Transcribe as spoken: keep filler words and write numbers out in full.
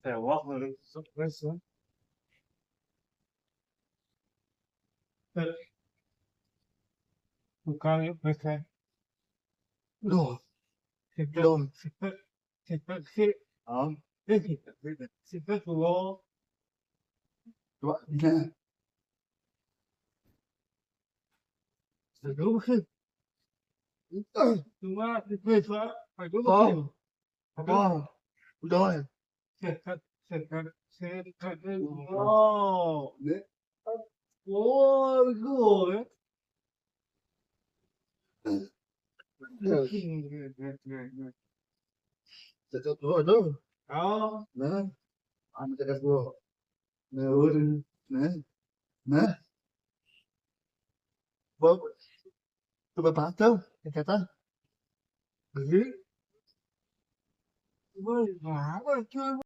Te wak na rin sa presa. Te, bukan yung presa. No. Sipet, Lom. Sipet, sipet, si, Oh. eh, sipet, sipet, wo. Dua na. Aduh, sih. Cuma, sipet, wa. Aduh, Oh. sih. Oh. Udah. Sipet, sipet, sipet, wo. Ne? Wo, itu, eh. Cakap dua tu. Oh, Na. Ano cakap dua? Na, uri. Na. Na. Ba, tu ba patau? Kata. jadi, wah, apa tu?